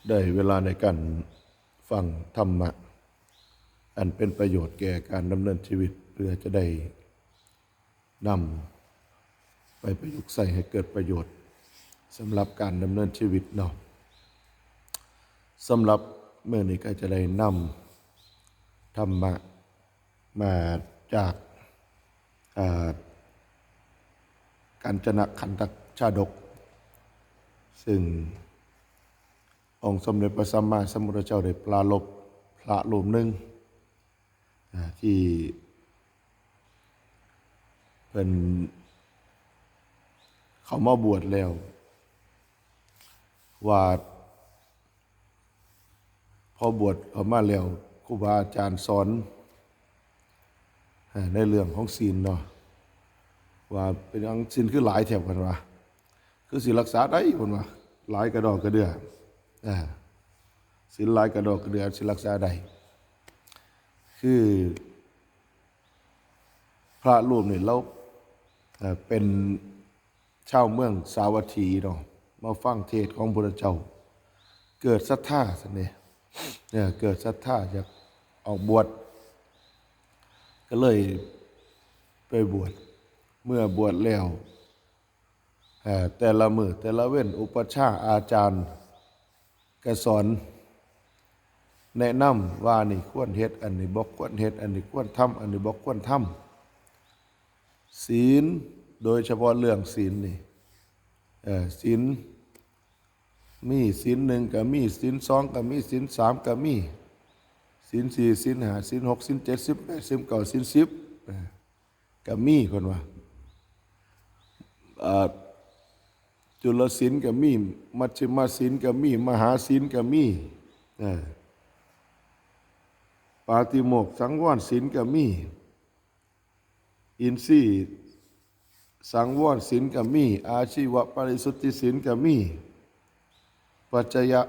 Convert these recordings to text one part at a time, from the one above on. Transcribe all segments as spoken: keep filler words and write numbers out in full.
ได้เวลาในการฟังธรรมะ อันเป็นประโยชน์แก่การดำเนินชีวิต เพื่อจะได้นำไปประยุกต์ใช้ให้เกิดประโยชน์สำหรับการดำเนินชีวิตเนาะ สำหรับมื้อนี้ก็จะได้นำธรรมะมาจาก อ่า กัญจนคันธชาดก ซึ่งองค์สมเด็จพระสัมมาสัมพุทธเจ้าได้ปรารภพระรูปหนึ่ง อ่า ที่เพิ่นเข้ามาบวชแล้ว ว่าพอบวชเข้ามาแล้ว ครูบาอาจารย์สอน อ่า ในเรื่องของศีลเนาะ ว่าเป็นหยังศีลคือหลายแท้เพิ่นว่า คือสิรักษาได้เพิ่นว่า หลายกระดอกกระเดื่อ อ่า ศีลหลายกระดอกกระเดื่อสิรักษาได้ คือ พระรูปนี่ลาว เอ่อ เป็นชาวเมืองสาวัตถีเนาะ มาฟังเทศน์ของพระพุทธเจ้า เกิดศรัทธาซั่นเด้ เออ เกิดศรัทธาอยากออกบวช ก็เลยไปบวช เมื่อบวชแล้ว เอ่อ แต่ละมื้อแต่ละเว็น อุปัชฌาย์อาจารย์ก็สอน แนะนำว่านี่ควรเฮ็ด อันนี้บ่ควรเฮ็ด อันนี้ควรทำ อันนี้บ่ควรทำ ศีล โดยเฉพาะเรื่องศีลนี่ เอ่อ ศีล มีศีลหนึ่งก็มี ศีลสองก็มี ศีลสามก็มี ศีลสี่ ศีลห้า ศีลหก ศีลเจ็ด ศีลแปด ศีลเก้า ศีลสิบ เอ่อ ก็มีเพิ่นว่า เอ่อ จุลศีลก็มี มัชฌิมศีลก็มี มหาศีลก็มี เอ่อ ปาติโมกข์สังวรศีลก็มี อินทรีย์สังวรศีลก็มี อาชีวปริสุทธิศีลก็มี ปัจจยะ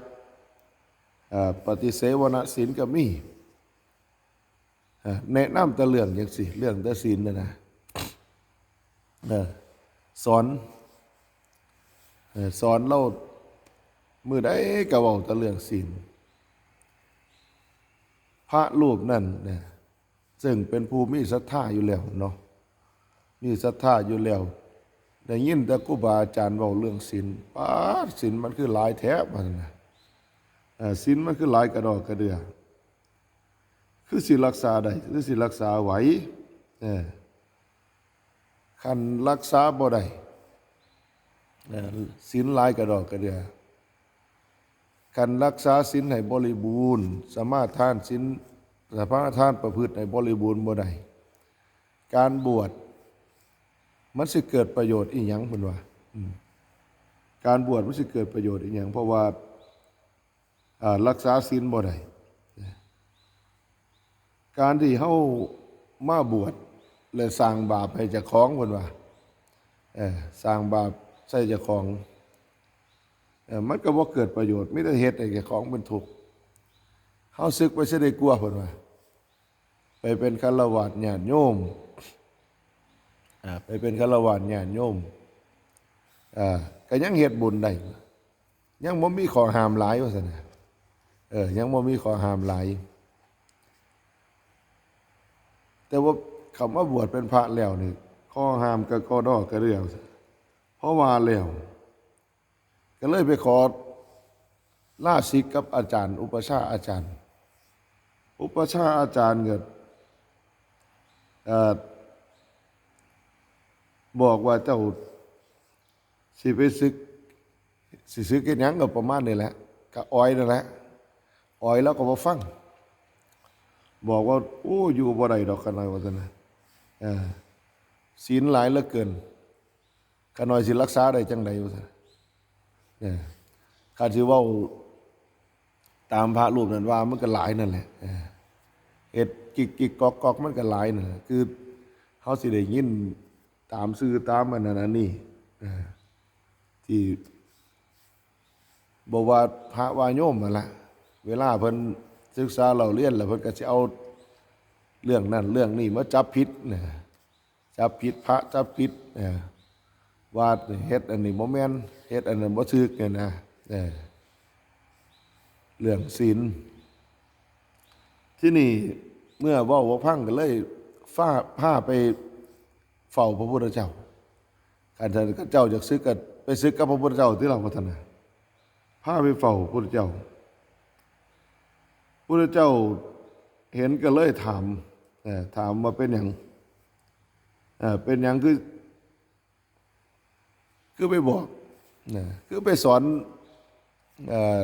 เอ่อ ปฏิเสวณศีลก็มี เอ่อ แนะนำแต่เรื่องจังซี่ เรื่องแต่ศีลน่ะนะ เออ สอน เออ สอนลาวมื้อใดก็เว้าแต่เรื่องศีล พระรูปนั้นนะ ซึ่งเป็นผู้มีศรัทธาอยู่แล้วเนาะ มีศรัทธาอยู่แล้ว ได้ยินแต่ครูบาอาจารย์เว้าเรื่องศีล ป๊าด ศีลมันคือหลายแท้ ว่าซั่นนะ เอ่อ ศีลมันคือหลายกระดอกกระเดื่อ คือสิรักษาได้ คือสิรักษาไหว เออ คันรักษาบ่ได้ เอ่อ ศีลหลายกระดอกกระเดื่อ คันรักษาศีลให้บริบูรณ์ สมาทานศีล สมาทานประพฤติให้บริบูรณ์บ่ได้ การบวชมันสิเกิดประโยชน์อีหยัง เพิ่นว่า อืม การบวชมันสิเกิดประโยชน์อีหยัง เพราะว่า อ่า รักษาศีลบ่ได้ การที่เฮามาบวชและสร้างบาปให้เจ้าของ เพิ่นว่า เออ สร้างบาปใส่เจ้าของ เออ มันก็บ่เกิดประโยชน์ มีแต่เฮ็ดให้เจ้าของเป็นทุกข์ เฮาสึกไปซะดีกว่า เพิ่นว่า ไปเป็นฆราวาสญาติโยม อ่า ไปเป็นฆราวาสญาติโยม อ่า ก็ยังเฮ็ดบุญได้ ยังบ่มีข้อห้ามหลาย ว่าซั่นนะ เออ ยังบ่มีข้อห้ามหลาย แต่ว่าเข้ามาบวชเป็นพระแล้วนี่ ข้อห้ามก็กระดอกกระเดื่อ เพราะว่าแล้ว ก็เลยไปขอลาสิกกับอาจารย์ อุปัชฌาย์อาจารย์ อุปัชฌาย์อาจารย์ก็ เอ่อ บอกว่าเจ้าสิไปสึก สิสึกเฮ็ดหยัง ก็ประมาณนี้แหละ ก็อ่อยนั่นแหละ อ่อยแล้วก็บ่ฟัง บอกว่า โอ้ อยู่บ่ได้ดอก ข้าน้อย ว่าซั่นนะ เออ ศีลหลายเหลือเกิน ข้าน้อยสิรักษาได้จั่งใด ว่าซั่น เออ คันสิเว้าตามพระรูปนั้นว่ามันก็หลายนั่นแหละ เออ เฮ็ดกิกกิกกอกกอกมันก็หลายนั่นแหละ คือเฮาสิได้ยินตามสื่อตามอันนั้นอันนี้ เออ ที่บ่ว่าพระว่าโยมนั่นล่ะ เวลาเพิ่นศึกษาเล่าเรียนแล้ว เพิ่นก็สิเอาเรื่องนั้นเรื่องนี้มาจับผิดนะ จับผิดพระ จับผิด เอ่อ ว่าเฮ็ดอันนี้บ่แม่น เฮ็ดอันนั้นบ่ถูกเนี่ยนะ เออ เรื่องศีล ที่นี่เมื่อเว้าบ่ฟังก็เลยฟ้าพาไปเฝ้าพระพุทธเจ้า คันเจ้าอยากศึกก็ไปศึกกับพระพุทธเจ้าที่เราพัฒนา พาไปเฝ้าพระพุทธเจ้า พระพุทธเจ้าเห็นก็เลยถาม เอ่อถามว่าเป็นหยัง เอ่อเป็นหยังคือ คือไปบอกนะคือไปสอน เอ่อ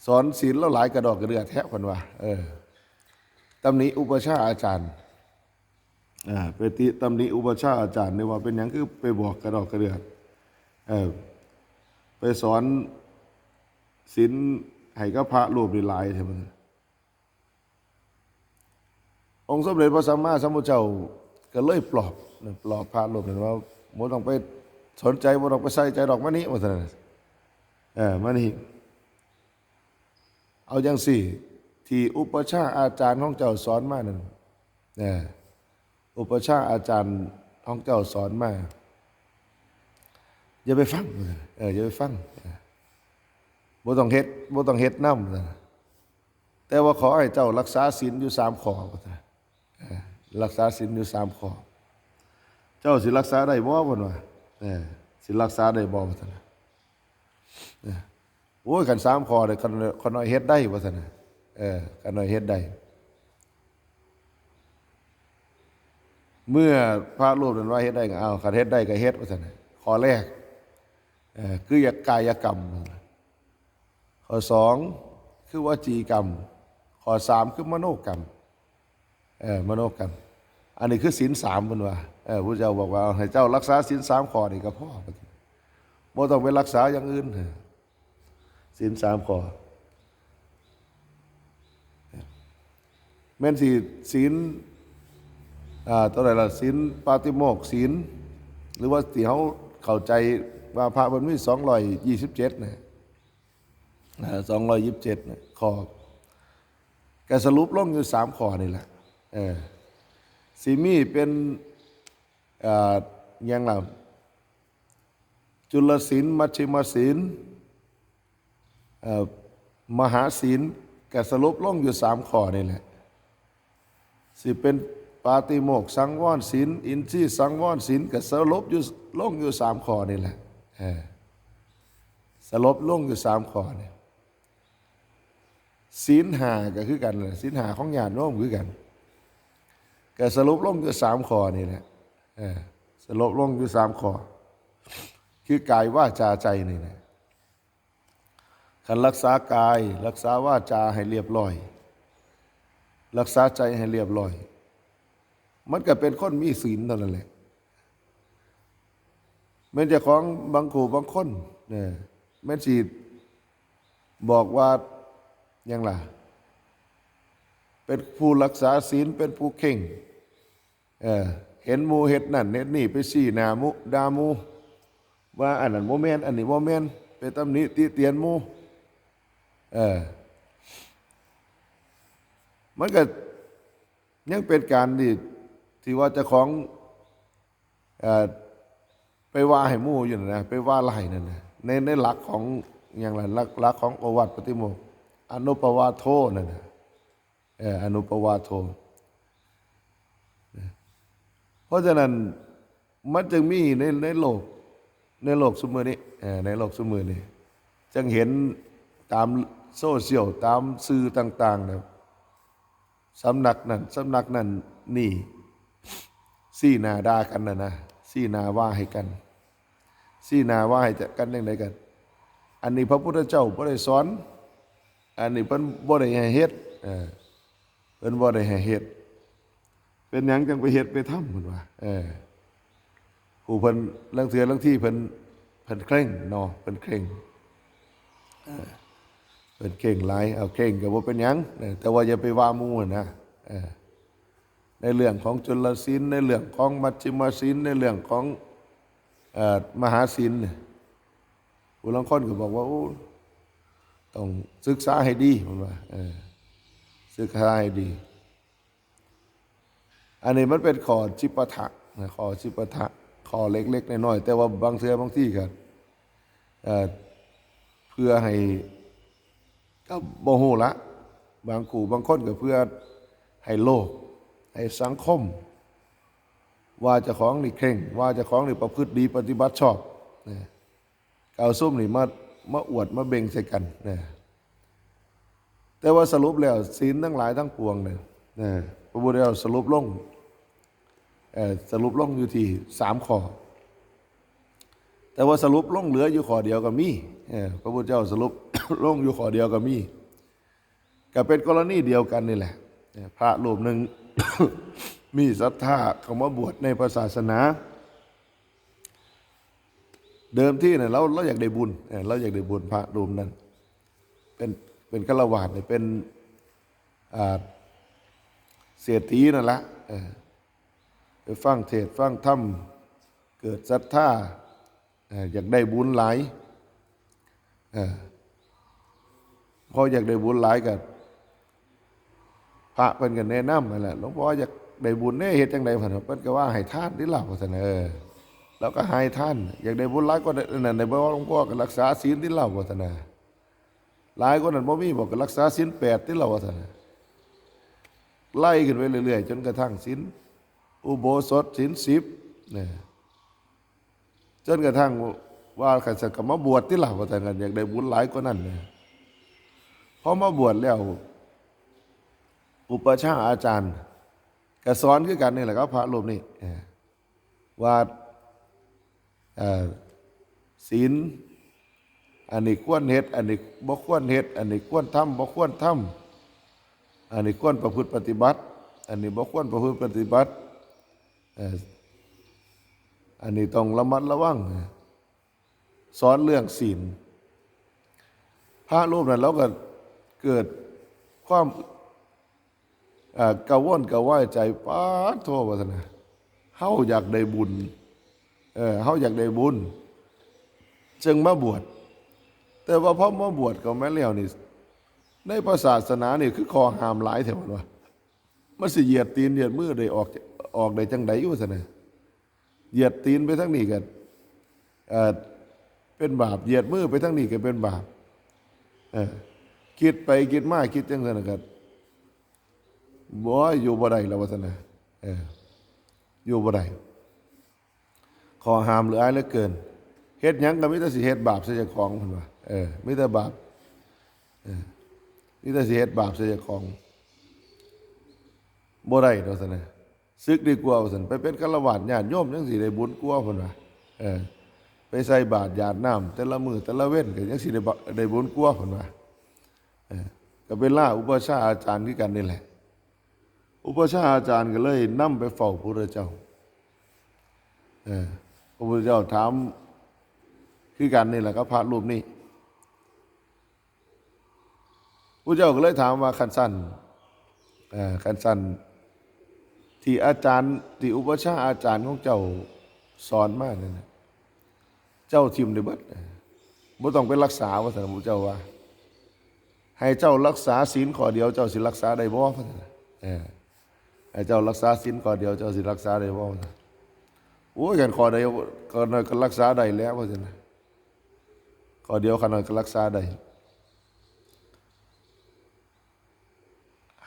สอนศีลแล้วหลายกระดอกกระเดือแท้คนว่า เออตำหนิอุปัชฌาย์อาจารย์ อ่าไปติตำหนิอุปัชฌาย์อาจารย์นี่ว่าเป็นหยังคือไปบอกกระดอกกระเดือ เออไปสอนศีลให้กับพระรูปนี้หลายใช่ไหม องค์สมเด็จพระสัมมาสัมพุทธเจ้าก็เลยปลอบนะปลอบพระรูปนั้นว่าบ่ต้องไปสนใจบ่ต้องไปใส่ใจดอกมานี่ว่าซั่นนะเออมานี่เอาจังซี่ ที่อุปัชฌาย์อาจารย์ของเจ้าสอนมานั่นเอออุปัชฌาย์อาจารย์ของเจ้าสอนมาอย่าไปฟังเอออย่าไปฟังเออบ่ต้องเฮ็ดบ่ต้องเฮ็ดนำนะแต่ว่าขอให้เจ้ารักษาศีลอยู่สามข้อว่าซั่น เอ่อรักษาศีลอยู่สามข้อ เจ้าสิรักษาได้บ่เพิ่นว่า เออสิรักษาได้บ่ว่าซั่นน่ะเออโอ้ยคันสามข้อเนี่ยข้าน้อยเฮ็ดได้ว่าซั่นน่ะเออข้าน้อยเฮ็ดได้ เมื่อพระรูปนั้นว่าเฮ็ดได้ก็เอาคันเฮ็ดได้ก็เฮ็ดว่าซั่นน่ะข้อแรกเออคือกายกรรม ข้อสองคือวจีกรรม ข้อสามคือมโนกรรม เออมโนกรรม อันนี้คือศีลสามเพิ่นว่า เออพระเจ้าบอกว่าให้เจ้ารักษาศีลสามข้อนี่ก็พอบ่ต้องไปรักษาอย่างอื่นเออศีลสามข้อแม่นสิศีลอ่าตัวใดล่ะศีลปาติโมกข์ศีล หรือว่าที่เขาเข้าใจว่าพระมันมีสองร้อยยี่สิบเจ็ดนะ อ่าสองร้อยยี่สิบเจ็ดเนี่ยข้อก็สรุปลงอยู่สามข้อนี่แหละเออสิมีเป็นอ่าหยังล่ะจุลศีลมัชฌิมศีลเอ่อมหาศีลก็สรุปลงอยู่สามข้อนี่แหละ สิเป็นปาติโมกข์สังวรศีล อินทรีย์สังวรศีลก็สรุปอยู่ลงอยู่สามข้อนี่แหละเออสรุปลงอยู่สามข้อนี่ศีลห้าก็คือกันแหละศีลห้าของญาติโยมคือกันก็สรุปลงอยู่สามข้อนี่แหละเออสรุปลงอยู่สามข้อคือกายวาจาใจนี่แหละ คันรักษากายรักษาวาจาให้เรียบร้อย รักษาใจให้เรียบร้อย มันก็เป็นคนมีศีลเท่านั้นแหละแม่นเจ้าของบางคู่บางคนเนี่ยแม่นสิบอกว่าหยังล่ะ เป็นผู้รักษาศีลเป็นผู้เคร่ง เออเห็นหมู่เฮ็ดนั่นเฮ็ดนี่ไปซี้หน้าหมู่ด่าหมู่ว่าอันนั้นบ่แม่นอันนี้บ่แม่นไปตำหนิติเตียนหมู่เออมันก็ยังเป็นการที่ที่ว่าเจ้าของเอ่อไปว่าให้หมู่อยู่นั่นนะไปว่าไล่นั่นนะในในหลักของหยังล่ะหลักหลักของโอวาทปาติโมกข์อนุปวาโทนั่นนะ เอ่ออนุปวาโท เพราะฉะนั้นมันจึงมีในในโลกในโลกซุมื้อนี้เอ่อในโลกซุมื้อนี้จึงเห็นตามโซเชียลตามสื่อต่างๆเนี่ยสำนักนั้นสำนักนั้นนี่ซี้หน้าด่ากันนะนะซี้หน้าว่าให้กันซี้หน้าว่าให้กันอย่างไรกัน อันนี้พระพุทธเจ้าบ่ได้สอน อันนี้เพิ่นบ่ได้ให้เฮ็ดเออเพิ่นบ่ได้ให้เฮ็ด เป็นหยังจังไปเฮ็ดไปทำเพิ่นว่าเออผู้เพิ่นลางเทื่อลางทีเพิ่นเพิ่นเคร่งเนาะเพิ่นเคร่งเออเพิ่นเคร่งหลายเอาเคร่งก็บ่เป็นหยังเออแต่ว่าอย่าไปว่าหมู่หั้นนะเออในเรื่องของจุลศีลในเรื่องของมัชฌิมศีลในเรื่องของเอ่อมหาศีลเนี่ยผู้ลางคนก็บอกว่าโอ้ต้องศึกษาให้ดีเพิ่นว่าเออศึกษาให้ดี อันนี้มันเป็นข้อจิปาถะนะข้อจิปาถะข้อเล็กๆน้อยๆแต่ว่าบางเทื่อบางทีก็เอ่อเพื่อให้ ก็บ่ฮู้ละ บางคู่บางคนก็เพื่อให้โลก ให้สังคม ว่าเจ้าของนี่เคร่ง ว่าเจ้าของนี่ประพฤติดีปฏิบัติชอบนะ ก็เอาซุมนี่มามาอวดมาเบ่งใส่กันนะ แต่ว่าสรุปแล้วศีลทั้งหลายทั้งปวงเนี่ยนะ พระพุทธเจ้าสรุปลง เอ่อ สรุปลงอยู่ที่สามข้อ แต่ว่าสรุปลงเหลืออยู่ข้อเดียวก็มี เอ่อ พระพุทธเจ้าสรุป ลงอยู่ข้อเดียวก็มี ก็เป็นกรณีเดียวกันนี่แหละ เอ่อ พระรูปหนึ่ง มีศรัทธาเข้ามาบวชในพระศาสนา เดิมทีเนี่ย เรา เราอยากได้บุญ เอ่อ เราอยากได้บุญ พระรูปนั้น เป็น เป็นฆราวาสเนี่ย เป็น อ่า เศรษฐีนั่นละ เออ ไปฟังเทศน์ฟังธรรม เกิดศรัทธา เออ อยากได้บุญหลาย เออ พออยากได้บุญหลายก็ พระเพิ่นก็แนะนำนั่นแหละ หลวงพ่ออยากได้บุญเนี่ย เฮ็ดจั่งใด๋ เพิ่น เพิ่นก็ว่าให้ทานติล่ะ ว่าซั่น เออ แล้วก็ให้ทาน อยากได้บุญหลายกว่านั้น ได้บ่ หลวงพ่อก็รักษาศีลติล่ะ ว่าซั่นนะ หลายกว่านั้นบ่มีบ่ ก็รักษาศีลแปดติล่ะ ว่าซั่นนะ ไล่ขึ้นไปเรื่อยๆ จนกระทั่งศีลอุโบสถ ศีลสิบ นะ จนกระทั่งว่า "คันซั่นก็มาบวชติล่ะ" ว่าซั่น "อยากได้บุญหลายกว่านั้นนะ" พอมาบวชแล้ว อุปัชฌาย์อาจารย์ก็สอนคือกันนี่แหละครับ พระรูปนี้ เอ่อ ว่า เอ่อ ศีล อันนี้ควรเฮ็ด อันนี้บ่ควรเฮ็ด อันนี้ควรทำ บ่ควรทำ อันนี้ควรประพฤติปฏิบัติ อันนี้บ่ควรประพฤติปฏิบัติ เอ่อ อันนี้ต้องระมัดระวัง สอนเรื่องศีล พระรูปนั้นเราก็เกิดความ เอ่อ กังวลกระวายใจ "ป๊าดโธ่" ว่าซั่นนะ "เฮาอยากได้บุญ เออ เฮาอยากได้บุญ จึงมาบวช" แต่ว่าพอมาบวชเข้ามาแล้วนี่ ในพระศาสนานี่คือข้อห้ามหลายแท้ ว่าซั่นว่า มันสิเหยียดตีนเหยียดมือได้ออก ออกได้จั่งใด๋ ว่าซั่นนะ เหยียดตีนไปทางนี้ก็ เอ่อ เป็นบาป เหยียดมือไปทางนี้ก็เป็นบาป เออ คิดไปคิดมา คิดจั่งซั่นน่ะก็ "โอ๊ย อยู่บ่ได้แล้ว" ว่าซั่นนะ เออ อยู่บ่ได้ ข้อห้ามหลายเหลือเกิน เฮ็ดหยังก็มีแต่สิเฮ็ดบาปใส่เจ้าของ เพิ่นว่า เออ มีแต่บาป เออ มีแต่สิเฮ็ดบาปใส่เจ้าของ บ่ได้ดอกซั่นนะ "สึกดีกว่า" ว่าซั่น "ไปเป็นฆราวาสญาติโยมยังสิได้บุญกว่า" เพิ่นว่า เออ ไปใส่บาตรหยาดน้ำแต่ละมื้อแต่ละเว็นก็ยังสิได้บะ ได้บุญกว่า เพิ่นว่า เออ ก็ไปลาอุปัชฌาย์อาจารย์คือกันนี่แหละ อุปัชฌาย์อาจารย์ก็เลยนำไปเฝ้าพระพุทธเจ้า เออ พระพุทธเจ้าถามคือกันนี่แหละกับพระรูปนี้ พระเจ้าก็เลยถามว่า "คันซั่น เอ่อ คันซั่น ที่อาจารย์ ที่อุปัชฌาย์อาจารย์ของเจ้าสอนมานั่นน่ะ เจ้าถิ่มได้เบิด บ่ต้องไปรักษา" ว่าซั่น พระเจ้าว่า "ให้เจ้ารักษาศีลข้อเดียว เจ้าสิรักษาได้บ่" ว่าซั่น เออ "ให้เจ้ารักษาศีลข้อเดียว เจ้าสิรักษาได้บ่" ว่าซั่น "โอ้ย คันข้อเดียวก็ ก็รักษาได้แล้ว" ว่าซั่น "ข้อเดียวข้าน้อยก็รักษาได้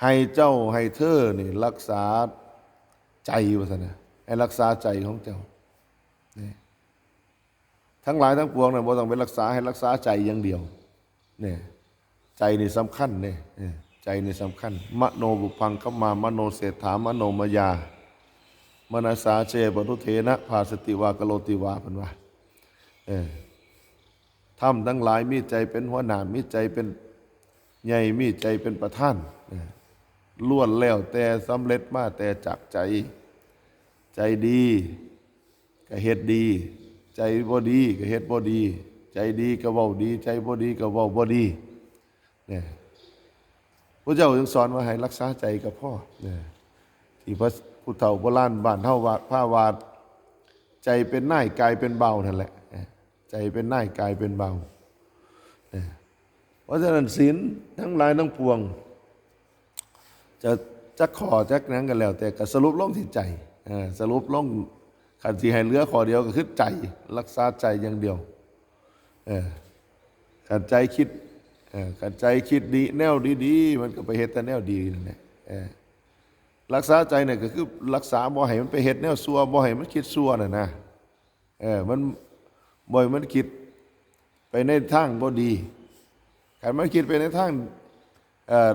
ให้เจ้าให้เธอนี่รักษาใจ" ว่าซั่นนะ "ให้รักษาใจของเจ้า" นี่ ทั้งหลายทั้งปวงน่ะบ่ต้องไปรักษา ให้รักษาใจอย่างเดียว เนี่ย ใจนี่สำคัญเนี่ย เออ ใจนี่สำคัญ "มโนปุพพังคัมมา มโนเศรษฐา มโนมยา มนสาเจปะทุเทนะ ภาสติวา กะโรติวา" เพิ่นว่า เออ ธรรมทั้งหลายมีใจเป็นหัวหน้า มีใจเป็นใหญ่ มีใจเป็นประธาน เออ ล้วนแล้วแต่สำเร็จมาแต่จากใจ ใจดี ก็เฮ็ดดี ใจบ่ดีก็เฮ็ดบ่ดี ใจดีก็เว้าดี ใจบ่ดีก็เว้าบ่ดี เนี่ย พระเจ้าจึงสอนว่าให้รักษาใจก็พอ เนี่ย ที่พระผู้เฒ่าโบราณบ้านเฮาว่า พาว่า "ใจเป็นนายกายเป็นบ่าว" นั่นแหละ เนี่ย ใจเป็นนายกายเป็นบ่าว เนี่ย เพราะฉะนั้นศีลทั้งหลายทั้งปวง จะ จักข้อจักหยังก็แล้วแต่ ก็สรุปลงที่ใจ เออ สรุปลง คันสิให้เหลือข้อเดียวก็คือใจ รักษาใจอย่างเดียว เออ คันใจคิด เออ คันใจคิดดีแนวดีๆ มันก็ไปเฮ็ดแต่แนวดีนั่นแหละ เออ รักษาใจเนี่ยก็คือรักษาบ่ให้มันไปเฮ็ดแนวชั่ว บ่ให้มันคิดชั่วน่ะนะ เออ มัน บ่ให้มันคิดไปในทางบ่ดี คันมันคิดไปในทาง เอ่อ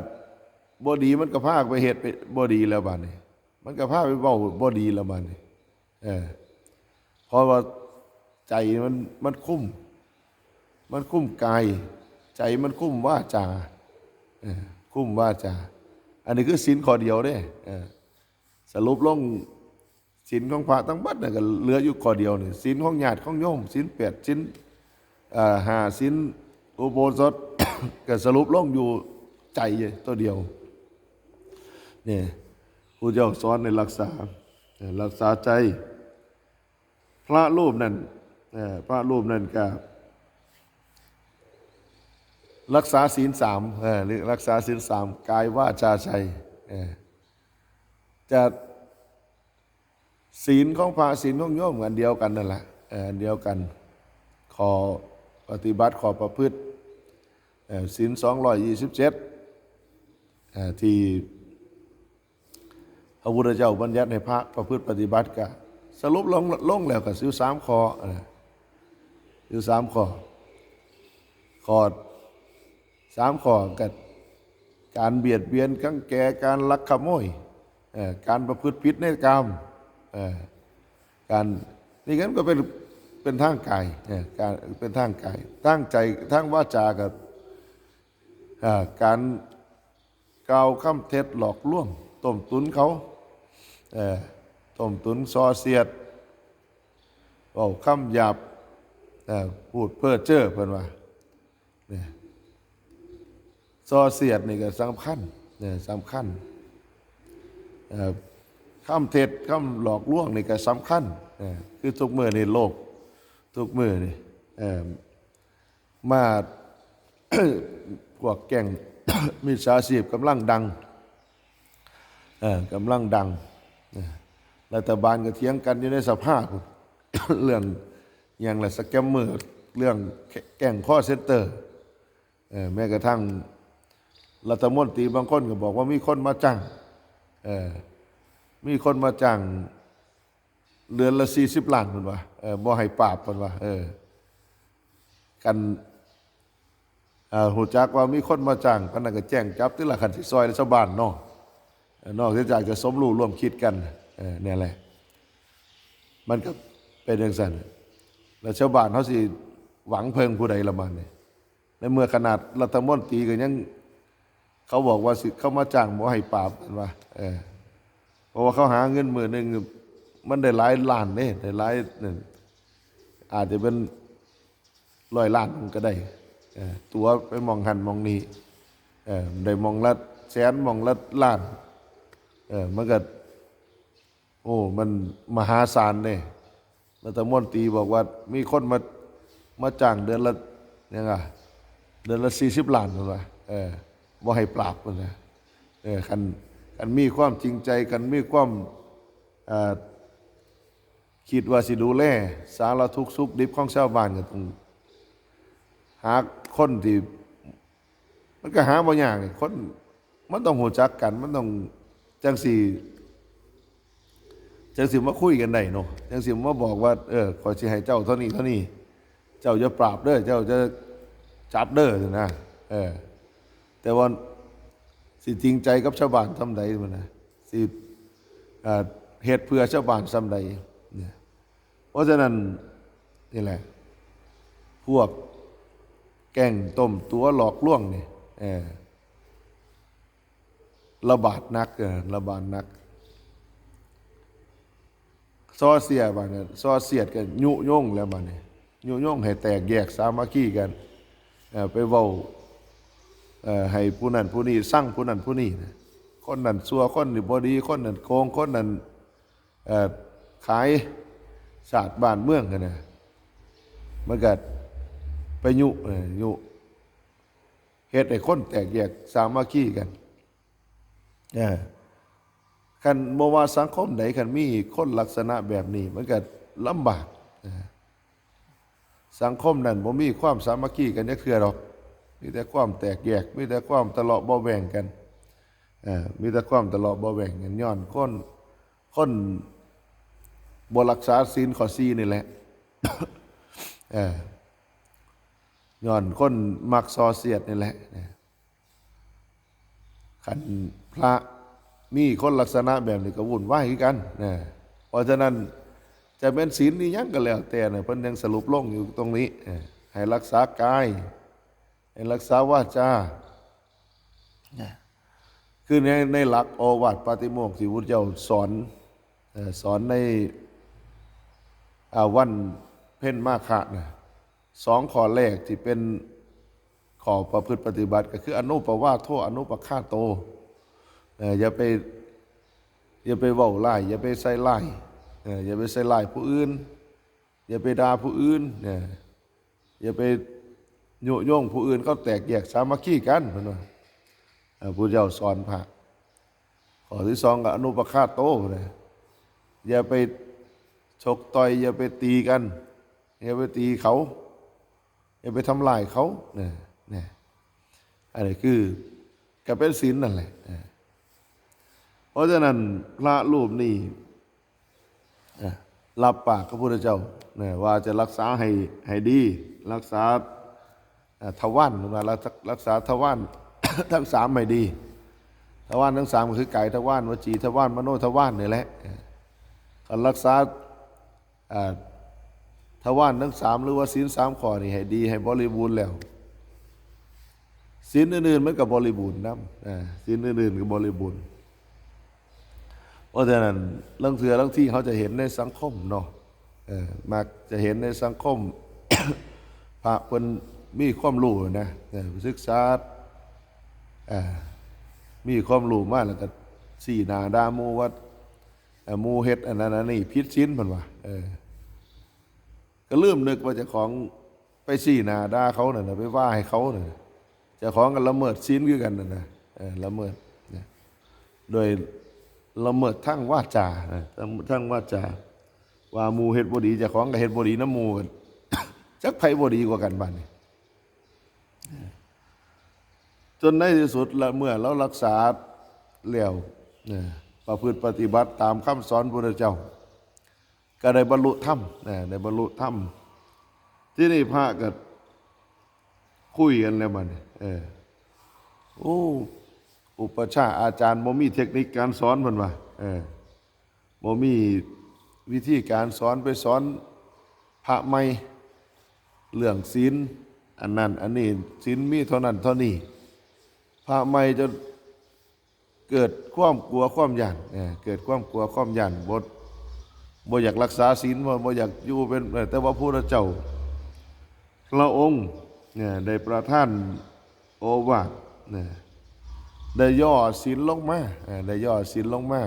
บ่ดี มันก็พาไปเฮ็ดไปบ่ดีแล้วบาดนี้ มันก็พาไปเว้าบ่ดีแล้วบาดนี้ เออ เพราะว่าใจมัน มันคุม มันคุมกาย ใจมันคุมวาจา เออ คุมวาจา อันนี้คือศีลข้อเดียวเด้ เออ สรุปลง ศีลของพระทั้งบัดน่ะก็เหลืออยู่ข้อเดียวนี่ ศีลของญาติของโยม ศีลแปด ศีล เอ่อ ห้า ศีลอุโบสถ ก็สรุปลงอยู่ใจตัวเดียว เนี่ย ผู้เจ้าสอนให้รักษา เอ่อ รักษาใจ พระรูปนั้น เอ่อ พระรูปนั้นก็ รักษาศีลสาม เอ่อ รักษาศีลสาม กายวาจาใจ เอ่อ จะศีลของพระศีลของโยมอันเดียวกันนั่นแหละ เอ่อ อันเดียวกัน ข้อปฏิบัติ ข้อประพฤติ เอ่อ ศีล สองร้อยยี่สิบเจ็ด เอ่อ ที่ พระพุทธเจ้าบัญญัติให้พระประพฤติปฏิบัติก็สรุปลง ลงแล้วก็อยู่สามข้อ เออ อยู่สามข้อ ข้อสามข้อก็การเบียดเบียนกังแก การลักขโมย เอ่อ การประพฤติผิดในกาม เอ่อ การ นี่ก็เป็น เป็นทางกาย เอ่อ การ เป็นทางกาย ทางใจ ทางวาจาก็ อ่า การกล่าวคำเท็จหลอกลวง ต้มตุ๋นเขา เอ่อ ต้มตุ๋นส่อเสียด เว้าคำหยาบ เอ่อ พูดเพ้อเจ้อ เพิ่นว่า เนี่ย ส่อเสียดนี่ก็สำคัญ เนี่ย สำคัญ เอ่อ คำเท็จ คำหลอกลวงนี่ก็สำคัญ เอ่อ คือทุกมื้อนี่โลก ทุกมื้อนี่ เอ่อ มา พวกแก๊ง มิจฉาชีพกำลังดัง เอ่อ กำลังดัง เอ่อ รัฐบาลก็เถียงกันอยู่ในสภาพุ้น เรื่องหยังล่ะ สแกมเมอร์ เรื่องแก๊งคอลเซ็นเตอร์ เอ่อ แม้กระทั่งรัฐมนตรีบางคนก็บอกว่ามีคนมาจ้าง เอ่อ มีคนมาจ้าง เดือนละสี่สิบล้าน เพิ่นว่า เอ่อ บ่ให้ปราบ เพิ่นว่า เออ คัน เอ่อ ฮู้จักว่ามีคนมาจ้าง ปานนั้นก็แจ้งจับติล่ะ คันสิซ่อยชาวบ้านเนาะ เอ่อ นอกเสียจากจะสมรู้ร่วมคิดกัน เออ เนี่ยแหละ มันก็เป็นจั่งซั้น แล้วชาวบ้านเขาสิหวังเพิ่งผู้ใดละบาดนี้ ในเมื่อขนาดรัฐมนตรีก็ยัง เขาบอกว่าสิ เขามาจ้างบ่ให้ปราบ เพิ่นว่า เออ เพราะว่าเขาหาเงินมื้อหนึ่ง มันได้หลายล้านเด้ ได้หลายนั่น อาจจะเป็นร้อยล้านก็ได้ เออ ตั๋วไปหม่องหั้นหม่องนี้ เออ ได้หม่องละแสน หม่องละล้าน เออ มันก็ โอ้ มันมหาศาลเด้ รัฐมนตรีบอกว่ามีคนมา มาจ้างเดือนละ หยังอะ เดือนละสี่สิบล้าน เพิ่นว่า เออ บ่ให้ปราบ เพิ่นว่า เออ คัน คันมีความจริงใจ คันมีความ เอ่อ คิดว่าสิดูแลสารทุกข์สุขดิบของชาวบ้าน ก็ต้องหาคนที่ มันก็หาบ่ยากนี่ คน มันต้องรู้จักกัน มันต้อง จั่งสิ จั่งสิมาคุยกันได้เนาะ จั่งสิมาบอกว่า เออ ข้อยสิให้เจ้าเท่านี้เท่านี้ เจ้าอย่าปราบเด้อ เจ้าอย่าจับเด้อ นะ เออ แต่ว่าสิจริงใจกับชาวบ้านส่ำใด มันนะ สิ เอ่อ เฮ็ดเพื่อชาวบ้านส่ำใด เนี่ย เพราะฉะนั้น นี่แหละ พวกแก๊งต้มตั๋วหลอกลวงนี่ เออ ระบาดหนัก เออ ระบาดหนัก ส่อเสียดบาดนี้ ส่อเสียดก็ยุยงแล้วบาดนี้ ยุยงให้แตกแยกสามัคคีกัน เอ่อ ไปเว้า เอ่อ ให้ผู้นั้นผู้นี้ซังผู้นั้นผู้นี้นะ คนนั้นชั่ว คนนี้บ่ดี คนนั้นโกง คนนั้น เอ่อ ขายชาติบ้านเมืองหั้นนะ มันก็ไปยุ เอ่อ ยุ เฮ็ดให้คนแตกแยกสามัคคีกัน เออ คันบ่ว่าสังคมใด คันมีคนลักษณะแบบนี้ มันก็ลำบาก เออ สังคมนั้นบ่มีความสามัคคีกันจักเทื่อดอก มีแต่ความแตกแยก มีแต่ความทะเลาะเบาะแว้งกัน เออ มีแต่ความทะเลาะเบาะแว้งกัน ย้อนคน คนบ่รักษาศีลข้อสี่นี่แหละ เออ ย้อนคนมักส่อเสียดนี่แหละ คันพระมีคนลักษณะแบบนี้ก็วุ่นวายคือกันนะ เพราะฉะนั้นจะเป็นศีลนี่ยังก็แล้วแต่นะ เพิ่นยังสรุปลงอยู่ตรงนี้ เออ ให้รักษากาย ให้รักษาวาจานะ คือใน ในหลักโอวาทปาฏิโมกข์ที่พุทธเจ้าสอน เอ่อ สอนใน อ่า วันเพ็ญมาฆะนะ สองข้อแรกที่เป็นข้อประพฤติปฏิบัติ ก็คืออนุปวาโท อนุปคาโต เอ่อ อย่าไป อย่าไปเว้าร้าย อย่าไปใส่ร้าย เอ่อ อย่าไปใส่ร้ายผู้อื่น อย่าไปด่าผู้อื่น เอ่อ อย่าไปยุยงผู้อื่นเขาแตกแยกสามัคคีกัน เพิ่นว่า เอ่อ พุทธเจ้าสอนพระ ข้อที่สองก็อนุปคาโตนะ อย่าไปชกต่อย อย่าไปตีกัน อย่าไปตีเขา อย่าไปทำลายเขา เนี่ย เนี่ย อันนี้คือก็เป็นศีลนั่นแหละ เออ เพราะฉะนั้นพระรูปนี้ เอ่อ รับปากกับพระพุทธเจ้านะ ว่าจะรักษาให้ ให้ดี รักษา เอ่อ ทวาร เพิ่นว่ารักษา รักษาทวาร ทั้งสามให้ดี ทวารทั้งสามก็คือกายทวาร วจีทวาร มโนทวารนี่แหละ เอ่อ คันรักษา อ่า ทวารทั้งสาม หรือว่าศีลสามข้อนี่ให้ดี ให้บริบูรณ์แล้ว ศีลอื่นๆมันก็บริบูรณ์นำ อ่า ศีลอื่นๆก็บริบูรณ์ เพราะฉะนั้นลางเทื่อลางทีเขาจะเห็นในสังคมเนาะ เออ มักจะเห็นในสังคม พระเพิ่นมีความรู้นะ เออ ศึกษา อ่า มีความรู้มาแล้วก็ชี้หน้าด่าหมู่ว่า เอ่อ หมู่เฮ็ดอันนั้นอันนี้ผิดศีล เพิ่นว่า เออ ก็ลืมนึกว่าเจ้าของไปชี้หน้าด่าเขานั่นน่ะ ไปว่าให้เขานั่นน่ะ เจ้าของก็ละเมิดศีลคือกันนั่นน่ะ เออ ละเมิดนะ โดยละเมิดทางวาจานะ ทาง ทางวาจา ว่าหมู่เฮ็ดบ่ดี เจ้าของก็เฮ็ดบ่ดีนำหมู่กัน จักไผบ่ดีกว่ากันบาดนี้ จนในที่สุดละ เมื่อเรารักษาแล้ว นะ ประพฤติปฏิบัติตามคำสอนพระพุทธเจ้า ก็ได้บรรลุธรรม นะ ได้บรรลุธรรม ที่นี่พระก็คุยกันแล้วบัดนี้ เออ โอ้ อุปัชฌาย์อาจารย์บ่มีเทคนิคการสอน เพิ่นว่า เออ บ่มีวิธีการสอน ไปสอนพระใหม่เรื่องศีล อันนั้นอันนี้ ศีลมีเท่านั้นเท่านี้ พระใหม่จนเกิดความกลัวความย้าน เออ เกิดความกลัวความย้าน บ่ บ่อยากรักษาศีล บ่ บ่อยากอยู่เป็น เออ แต่ว่าพระพุทธเจ้า พระองค์ เนี่ย ได้ประทานโอวาท เนี่ย ได้ย่อศีลลงมา เออ ได้ย่อศีลลงมา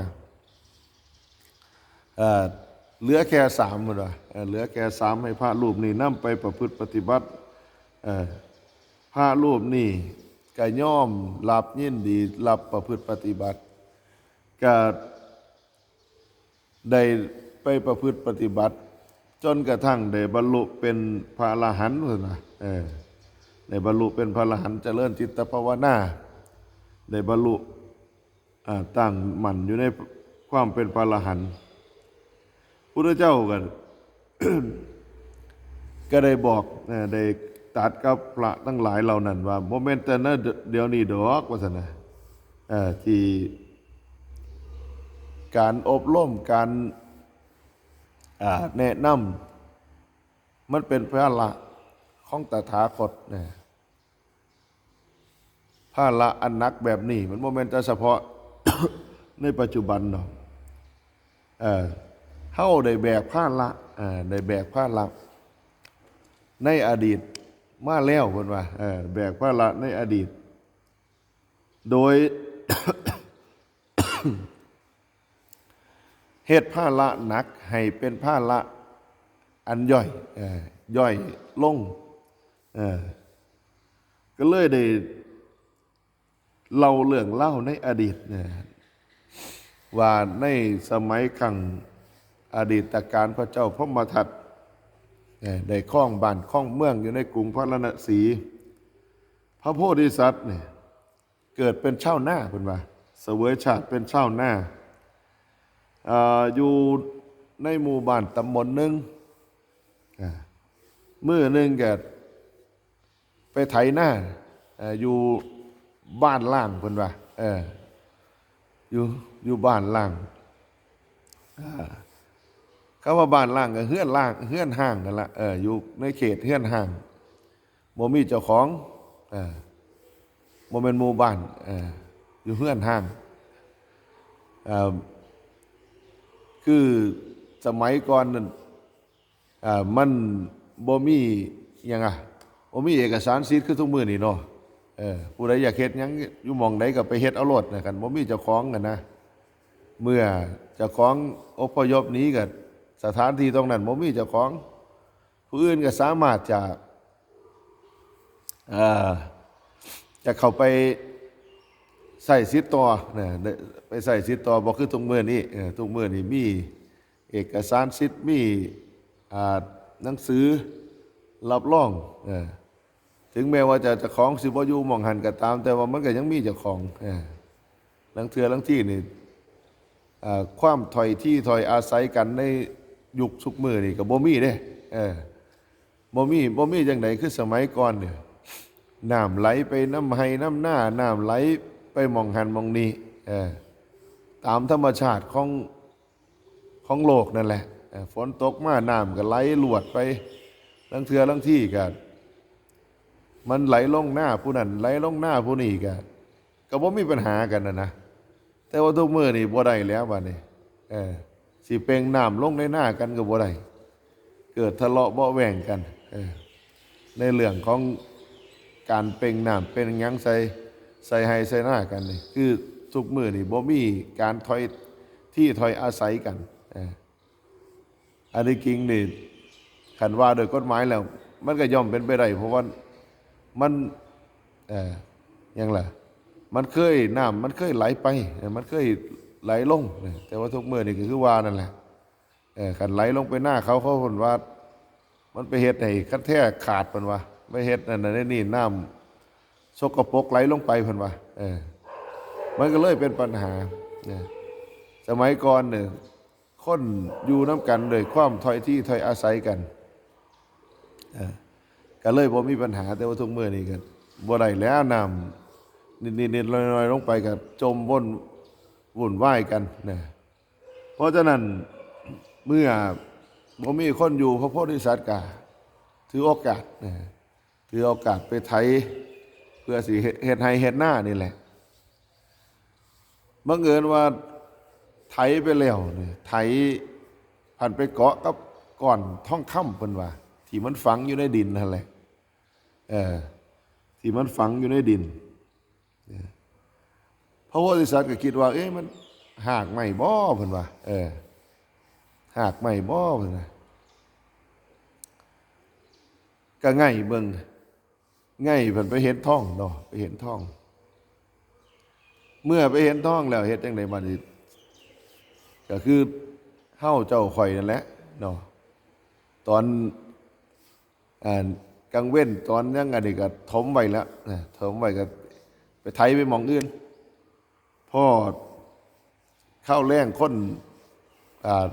เอ่อ เหลือแค่สาม เพิ่นว่า เอ่อ เหลือแค่สาม ให้พระรูปนี้นำไปประพฤติปฏิบัติ เอ่อ พระรูปนี้ก็ยอมรับยินดีรับประพฤติปฏิบัติ ก็ได้ไปประพฤติปฏิบัติ จนกระทั่งได้บรรลุเป็นพระอรหันต์ เพิ่นว่า เออ ได้บรรลุเป็นพระอรหันต์ เจริญจิตภาวนา ได้บรรลุ อ่า ตั้งมั่นอยู่ในความเป็นพระอรหันต์ พุทธเจ้าก็ ก็ได้บอก เอ่อ ได้ตรัสกับพระทั้งหลายเหล่านั้นว่า บ่แม่นแต่ณเดี๋ยวนี้ดอก ว่าซั่นนะ เอ่อ ที่การอบรม การ อ่า แนะนำ มันเป็นภาระของตถาคตนะ ภาระอันหนักแบบนี้ มันบ่แม่นแต่เฉพาะ ในปัจจุบันดอก เอ่อ เฮาได้แบกภาระ เอ่อ ได้แบกภาระในอดีตมาแล้ว เพิ่นว่า เอ่อ แบกภาระในอดีต โดย เฮ็ดภาระหนักให้เป็นภาระอันย่อย เอ่อ ย่อยลง เอ่อ ก็เลยได้เล่าเรื่องเล่าวในอดีตนะ ว่าในสมัยครั้งอดีตกาลพระเจ้าพรหมทัต เอ่อ ได้ครองบ้านครองเมืองอยู่ในกรุงพาราณสี พระโพธิสัตว์เนี่ยเกิดเป็นชาวนาเพิ่นว่า เสวยชาติเป็นชาวนาอ่าอยู่ในหมู่บ้านตำบลหนึ่งอ่ามื้อหนึ่งก็ไปไถนาอ่าอยู่บ้านล่างเพิ่นว่าเอออยู่อยู่บ้านล่างอ่าคำว่าบ้านล่างก็เฮือนล่างเฮือนห้างนั่นละเอออยู่ในเขตเฮือนห้าง บ่มีเจ้าของอ่าบ่แม่นหมู่บ้านอ่าอยู่เฮือนห้างอ่าคือสมัยก่อนนั่นอ่ามันบ่มีหยังอ่ะบ่มีเอกสารสิทธิ์คือทุกมื้อนี้เนาะเออผู้ใดอยากเฮ็ดหยังอยู่หม่องใดก็ไปเฮ็ดเอาโลดนะ คันบ่มีเจ้าของกันนะ เมื่อเจ้าของอพยพหนีก็สถานที่ตรงนั้นบ่มีเจ้าของ ผู้อื่นก็สามารถจะเอ่อจะเข้าไปใช้สิทธิ์ต่อนะไปใช้สิทธิ์ต่อ บ่คือทุกมื้อนี้เออทุกมื้อนี้มีเอกสารสิทธิ์ มีอ่าหนังสือรับรองเออถึงแม้ว่าจะเจ้าของสิบ่อยู่หม่องหั้นก็ตาม แต่ว่ามันก็ยังมีเจ้าของเออลางเทื่อลางทีนี่อ่าความถ้อยทีถ้อยอาศัยกันในยุคซุมื้อนี่ก็บ่มีเด้เออ บ่มีบ่มีจั่งใดคือสมัยก่อนเนี่ยน้ำไหลไปนำไฮ่นำนาน้ำไหลไปหม่องหั้นหม่องนี้เออตามธรรมชาติของของโลกนั่นแหละเออฝนตกมาน้ำก็ไหลลวดไปลางเทื่อลางทีก็มันไหลลงนาผู้นั้นไหลลงนาผู้นี้ก็ก็บ่มีปัญหากันนะนะแต่ว่าทุกมื้อนี่บ่ได้แล้วบัดนี้เออสิเป่งน้ำลงในนากันก็บ่ได้ เกิดทะเลาะเบาะแว้งกันเออในเรื่องของการเป่งน้ำเป่งหยังใส่ใส่ไฮ่ใส่นากันนี่คือทุกมื้อนี่บ่มีการถ้อยทีถ้อยอาศัยกันเอออันนี้จริงนี่คันว่าโดยกฎหมายแล้ว มันก็ย่อมเป็นไปได้ เพราะว่ามันเออหยังล่ะมันเคยน้ำมันเคยไหลไปเออมันเคยไหลลงเออแต่ว่าทุกมื้อนี่ก็คือว่านั่นแหละ เออคันไหลลงไปนาเขาเขาเพิ่นว่า มันไปเฮ็ดให้คันแท้ขาดเพิ่นว่าไปเฮ็ดนั่นน่ะนี่น้ำสกปรกไหลลงไปเพิ่นว่าเออมันก็เลยเป็นปัญหาเนี่ยสมัยก่อนเนี่ยคนอยู่นำกันด้วยความถ้อยทีถ้อยอาศัยกันเออก็เลยบ่มีปัญหาแต่ว่าทุกมื้อนี้ก็บ่ได้แล้วน้ำนิดๆน้อยๆลงไปก็จมวนวุ่นวายกันนะ เพราะฉะนั้นเมื่อบ่มีคนอยู่พระโพธิสัตว์ก็ถือโอกาสนะถือโอกาสไปไถเพื่อสิเฮ็ดเฮ็ดไฮ่เฮ็ดนานี่แหละบังเอิญว่าไถไปแล้วเนี่ยไถพันไปเกาะกับก้อนทองคำเพิ่นว่าที่มันฝังอยู่ในดินนั่นแหละเออที่มันฝังอยู่ในดิน พระโพธิสัตว์ก็คิดว่า เอ๊ะมันหากไม้บ่เพิ่นว่า เออหากไม้บ่เพิ่นว่าก็ไง่เบิ่งไง่เพิ่นไปเห็นทองเนาะไปเห็นทอง เมื่อไปเห็นทองแล้วเฮ็ดจั่งใดบัดนี้ก็คือเฮาเจ้าข่อยนั่นแหละเนาะตอน อ่ากลางเว้นตอนยังอันนี้ก็ถมไว้แล้วนะถมไว้ก็ไปไถไปหม่องอื่นพอข้าวแรงคนอ่า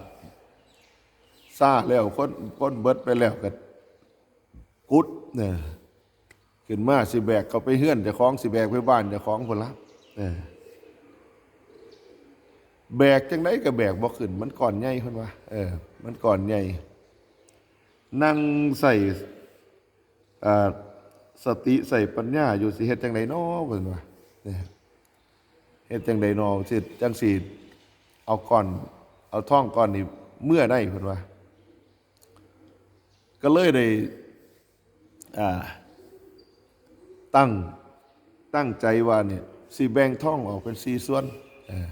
ซาแล้วคนคนเบิดไปแล้วก็กุดเนี่ยขึ้นมาสิแบกเข้าไปเฮือนเจ้าของสิแบกไปบ้านเจ้าของพุ้นละเออแบกจั่งใดก็แบกบ่ขึ้นมันก้อนใหญ่พุ้นว่าเออมันก้อนใหญ่ นั่งใส่อ่าสติใส่ปัญญาอยู่สิเฮ็ดจั่งใดน้อเพิ่นว่าเนี่ยเฮ็ดจั่งใดน้อสิจั่งสิเอาก้อนเอาทองก้อนนี้เมือได้เพิ่นว่าก็เลยได้อ่าตั้งตั้งใจว่าเนี่ยสิแบ่งทองออกเป็นสี่ส่วนอ่า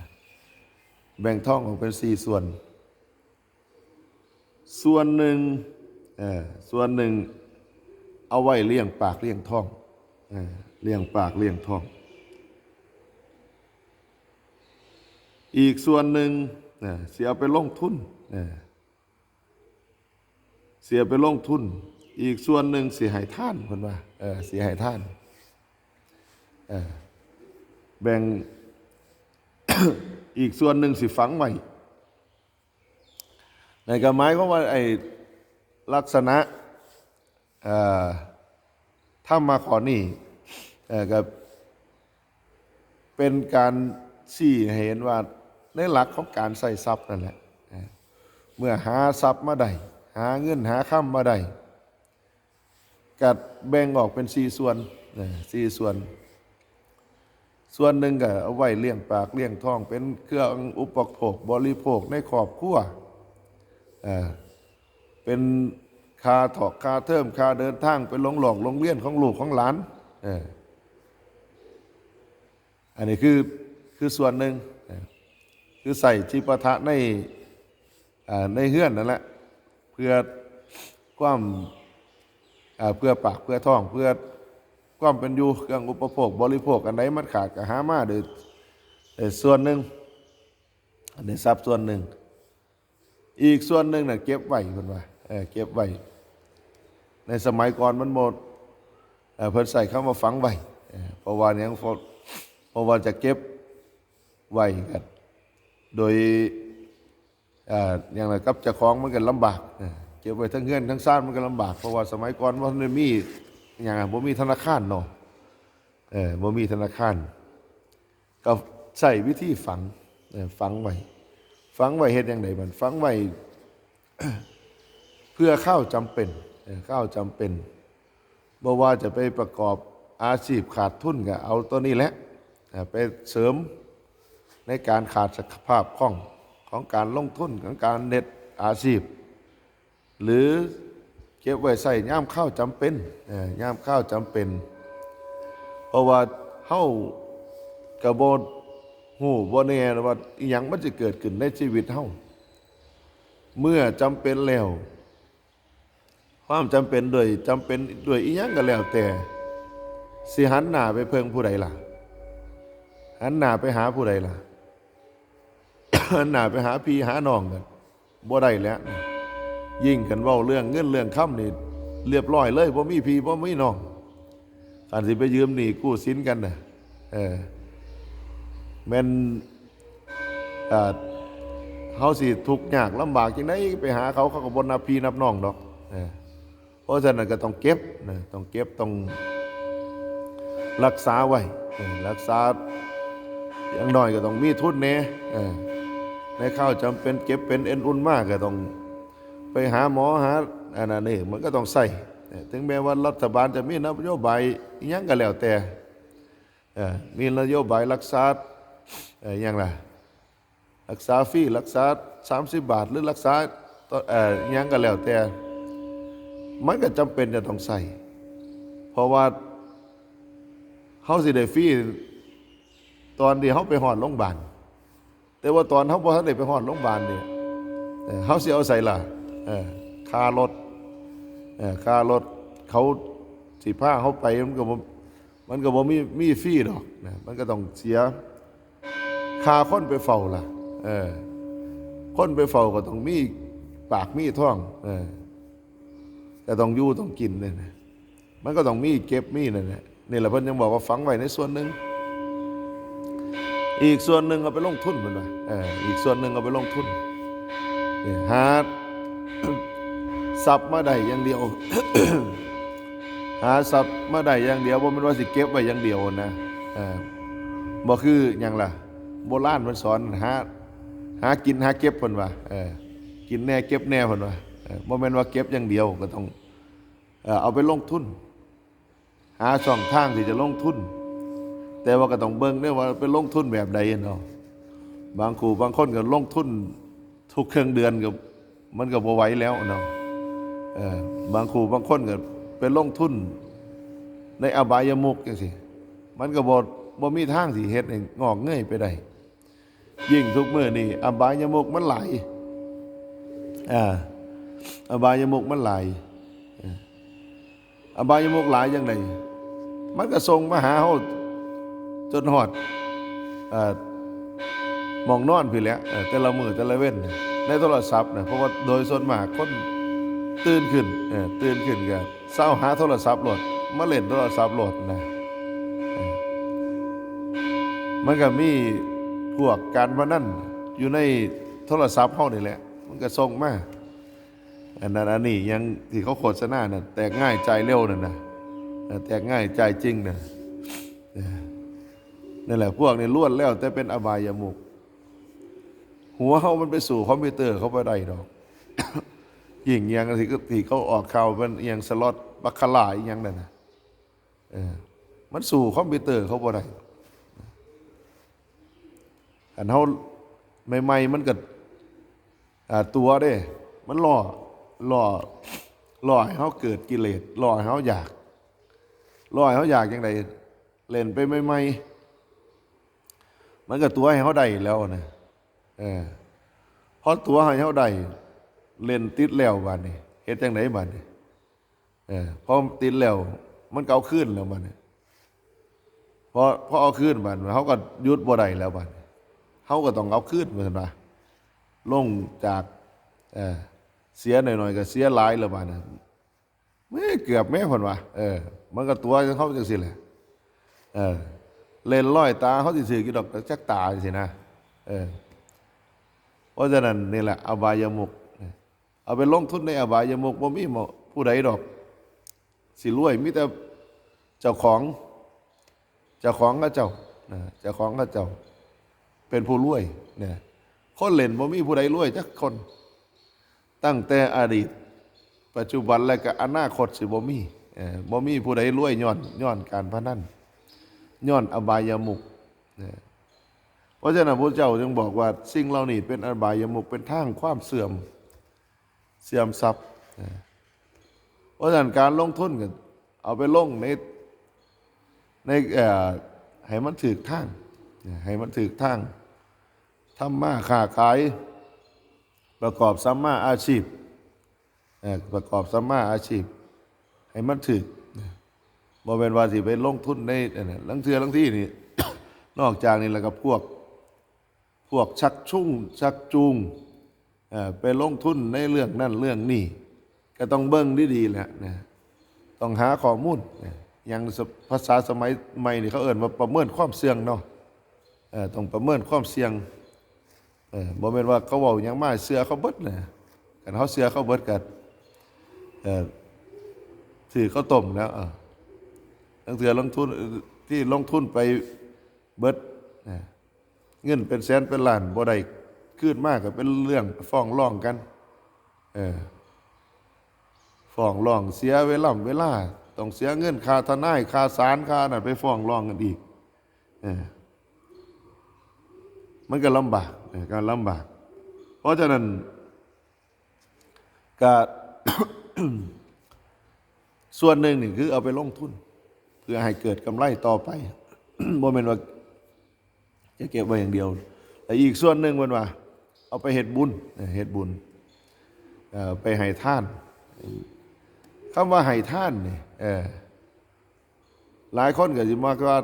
แบ่งทองออกเป็นสี่ส่วน ส่วนหนึ่งเอ่อส่วนหนึ่งเอาไว้เลี้ยงปากเลี้ยงท้องเอ่อเลี้ยงปากเลี้ยงท้อง อีกส่วนหนึ่งเอ่อสิเอาไปลงทุนเอ่อสิเอาไปลงทุน อีกส่วนหนึ่งสิให้ทานเพิ่นว่าเออสิให้ทาน เออแบ่ง อีกส่วนหนึ่งสิฝังไว้ นั่นก็หมายความว่าไอ้ลักษณะ เอ่อธรรมะข้อนี้ เอ่อก็เป็นการชี้ให้เห็นว่าในหลักของการใช้ทรัพย์นั่นแหละ เอ่อเมื่อหาทรัพย์มาได้ หาเงินหาคำมาได้ ก็แบ่งออกเป็นสี่ส่วน เอ่อสี่ส่วน ส่วนหนึ่งก็เอาไว้เลี้ยงปากเลี้ยงท้อง เป็นเครื่องอุปโภคบริโภคในครอบครัว เอ่อเป็นค่าถอกค่าเทอมค่าเดินทางไปลงหลอกโรงเรียนของลูกของหลาน เอออันนี้คือคือส่วนหนึ่ง เออคือใส่จิปาถะใน อ่าในเฮือนนั่นแหละ เพื่อความอ่าเพื่อปากเพื่อท้อง เพื่อความเป็นอยู่ เครื่องอุปโภคบริโภค อันใดมันขาดก็หามาโดยเอ่อส่วนหนึ่ง อันนี้ทรัพย์ส่วนหนึ่ง อีกส่วนหนึ่งน่ะเก็บไว้เพิ่นว่า เออเก็บไว้ ในสมัยก่อนมันบ่เอ่อเพิ่นใช้คำว่าฝังไว้ เออเพราะว่าหยัง เพราะเพราะว่าจะเก็บไว้กันโดย เอ่ออย่างไรกับเจ้าของมันก็ลำบาก เออเก็บไว้ทั้งเฮือนทั้งซานมันก็ลำบาก เพราะว่าสมัยก่อนบ่ทันได้มีอย่างบ่มีธนาคารเนาะ เออบ่มีธนาคาร ก็ใช้วิธีฝัง เออฝังไว้ ฝังไว้เฮ็ดจั่งใด๋บัด ฝังไว้ เพื่อคราวจำเป็น เออคราวจำเป็น บ่ว่าจะไปประกอบอาชีพขาดทุนก็เอาตัวนี้แหละ เออไปเสริมในการขาดสภาพคล่องของการลงทุน ของการเฮ็ดอาชีพ หรือเก็บไว้ใช้ยามคราวจำเป็น เออยามคราวจำเป็น เพราะว่าเฮาก็บ่ฮู้บ่แน่ว่าอิหยังมันสิเกิดขึ้นในชีวิตเฮา เมื่อจำเป็นแล้ว ความจำเป็นด้วย จำเป็นด้วยอิหยังก็แล้วแต่ สิหันหน้าไปเพิ่งผู้ใดล่ะ หันหน้าไปหาผู้ใดล่ะ หันหน้าไปหาพี่หาน้องกัน บ่ได้แล้ว ยิ่งคันเว้าเรื่องเงินเรื่องคำนี่ เรียบร้อยเลย บ่มีพี่บ่มีน้อง คันสิไปยืมหนี้กู้สินกันน่ะ เออ แม่น เอ่อ เฮาสิทุกข์ยากลำบากจั่งใด๋ ไปหาเขา เขาก็บ่นับพี่นับน้องดอก เออ เพราะฉะนั้นก็ต้องเก็บนะ ต้องเก็บ ต้องรักษาไว้ เออ รักษา อย่างน้อยก็ต้องมีทุนแหน่ เออ ในคราวจำเป็นเก็บเป็นเอ็นอุ่นมาก็ต้องไปหาหมอหา อันนั้นนี่ มันก็ต้องใช้ เออ ถึงแม้ว่ารัฐบาลจะมีนโยบายอิหยังก็แล้วแต่ เออ มีนโยบายรักษา เออ อิหยังล่ะ รักษาฟรี รักษาสามสิบบาท หรือรักษาต่อ เอ่อ อิหยังก็แล้วแต่ มันก็จำเป็นจะต้องใช้ เพราะว่าเฮาสิได้ฟรีตอนที่เฮาไปฮอดโรงบาล แต่ว่าตอนเฮาบ่ทันได้ไปฮอดโรงบาลนี่ เอ่อ เฮาสิเอาใสล่ะ เอ่อ ค่ารถ เอ่อ ค่ารถเขาสิพาเฮาไป มันก็บ่ มันก็บ่มี มีฟรีดอกนะ มันก็ต้องเสีย ค่าคนไปเฝ้าล่ะ เออ คนไปเฝ้าก็ต้องมีปากมีท้อง เออ ก็ต้องอยู่ต้องกินเนี่ยนะ มันก็ต้องมีเก็บมีนั่นแหละ นี่แหละเพิ่นยังบอกว่าฝังไว้ในส่วนหนึ่ง อีกส่วนหนึ่งเอาไปลงทุนเพิ่นว่า เออ อีกส่วนหนึ่งเอาไปลงทุน นี่ หาทรัพย์มาได้อย่างเดียว หาทรัพย์มาได้อย่างเดียว บ่แม่นว่าสิเก็บไว้อย่างเดียวนะ เออ บ่คือหยังล่ะ โบราณเพิ่นสอน หา หากินหาเก็บเพิ่นว่า เออ กินแหน่เก็บแหน่เพิ่นว่า เออ บ่แม่นว่าเก็บอย่างเดียว ก็ต้อง เอ่อ เอาไปลงทุน หาช่องทางที่จะลงทุน แต่ว่าก็ต้องเบิ่งเด้อว่าไปลงทุนแบบใดเนาะ บางคู่บางคนก็ลงทุนทุกครึ่งเดือนก็ มันก็บ่ไหวแล้วเนาะ เออ บางคู่บางคนก็ไปลงทุนในอบายมุขจั่งซี้ มันก็บ่ บ่มีทางสิเฮ็ดให้งอกเงยไปได้ ยิ่งทุกมื้อนี่อบายมุขมันหลาย อ่า อบายมุขมันหลาย อ่า อบายมุขหลายจั่งใด มันก็ส่งมาหาเฮาจนฮอด เอ่อ หม่องนอนพี้แหละ เอ่อ แต่ละมื้อแต่ละเว็น ในโทรศัพท์นะ เพราะว่าโดยส่วนมากคนตื่นขึ้น เอ่อ ตื่นขึ้นก็เซาหาโทรศัพท์โลด มาเล่นโทรศัพท์โลดนะ เอ่อ มันก็มีพวกการพนันอยู่ในโทรศัพท์เฮานี่แหละ มันก็ส่งมา อันนั้นอันนี้ยังที่เขาโฆษณาน่ะ แตกง่ายจ่ายเร็วนั่นนะ เออ แตกง่ายจ่ายจริงน่ะ เออ นั่นแหละ พวกนี้ล้วนแล้วแต่เป็นอบายมุข หัวเฮามันไปสู่คอมพิวเตอร์เขาบ่ได้ดอก ยิ่งอย่างที่ที่เขาออกข่าวเป็นอหย่างสล็อตบาคาร่าอีหยังนั่นน่ะ เออ มันสู้คอมพิวเตอร์เขาบ่ได้ อันเฮาใหม่ๆมันก็ อ่า ตั๋วเด้ มันล่อ ล่อ ล่อให้เฮาเกิดกิเลส ล่อให้เฮาอยาก ล่อให้เฮาอยากจั่งใด เล่นไปใหม่ๆ มันก็ตั๋วให้เฮาได้แล้วนะ เออ พอตั๋วให้เฮาได้ เล่นติดแล้วบาดนี้ เฮ็ดจั่งใดบาดนี้ เออ พอติดแล้ว มันก็เอาคืนแล้วบาดนี้ พอ พอเอาคืนบาดนี้ เฮาก็หยุดบ่ได้แล้วบาดนี้ เฮาก็ต้องเอาคืน ว่าซั่นว่า ลงจาก เออ เสียหน่อยๆก็เสียหลายแล้วบาดนี้ แม่ เกือบแม่ เพิ่นว่า เออ มันก็ตั๋วเฮาจั่งซี้แหละ เออ เล่นลอยตา เฮาสิถืกอยู่ดอกจักตาจั่งซี้นะ เออ เพราะฉะนั้นนี่แหละ อบายมุข เอาไปลงทุนในอบายมุข บ่มีหมู่ผู้ใดดอก สิรวย มีแต่เจ้าของ เจ้าของเขาเจ้า นะ เจ้าของเขาเจ้า เป็นผู้รวย นะ คนเล่นบ่มีผู้ใดรวยจักคน ตั้งแต่อดีต ปัจจุบัน และก็อนาคตสิบ่มี เอ่อ บ่มีผู้ใดรวยย้อน ย้อนการพนัน ย้อนอบายมุข นะ เพราะฉะนั้นพระเจ้าจึงบอกว่าสิ่งเหล่านี้เป็นอบายมุข เป็นทางความเสื่อม เสื่อมทรัพย์ นะ เพราะฉะนั้นการลงทุนก็เอาไปลงใน ใน เอ่อ ให้มันถืกทาง นะ ให้มันถืกทาง ทำมาค้าขาย ประกอบสัมมาอาชีพ เอ่อ ประกอบสัมมาอาชีพ ให้มันถืก นะ บ่แม่นว่าสิไปลงทุนใน อันนั้น ลางเทื่อลางทีนี่ นอกจากนี้แล้วก็พวก พวกชักชุง ชักจูง เอ่อ ไปลงทุนในเรื่องนั้นเรื่องนี้ ก็ต้องเบิ่งดีๆแหละนะ ต้องหาข้อมูลนะ อย่างภาษาสมัยใหม่นี่เขาเอิ้นว่าประเมินความเสี่ยงเนาะ เอ่อ ต้องประเมินความเสี่ยง เอ่อ บ่แม่นว่าเขาเว้าหยังมาเชื่อเขาเบิดนะ คันเฮาเชื่อเขาเบิดก็ เอ่อ ถืกเขาต้มแล้ว เออ ลางเทื่อลงทุน ที่ลงทุนไปเบิดนะ เงินเป็นแสนเป็นล้านบ่ได้คืนมาก็เป็นเรื่องฟ้องร้องกัน เออ ฟ้องร้องเสียเวลา เวลา ต้องเสียเงินค่าทนาย ค่าศาล ค่านั่น ไปฟ้องร้องกันอีก เออ มันก็ลำบาก เออ ก็ลำบาก เพราะฉะนั้น ก็ ส่วนหนึ่งนี่คือเอาไปลงทุน เพื่อให้เกิดกำไรต่อไป บ่แม่นว่าจะเก็บไว้อย่างเดียว แต่อีกส่วนหนึ่งเพิ่นว่า เอาไปเฮ็ดบุญ เออ เฮ็ดบุญ เอ่อ ไปให้ทาน คำว่าให้ทานนี่ เออ หลายคนก็สิมักว่า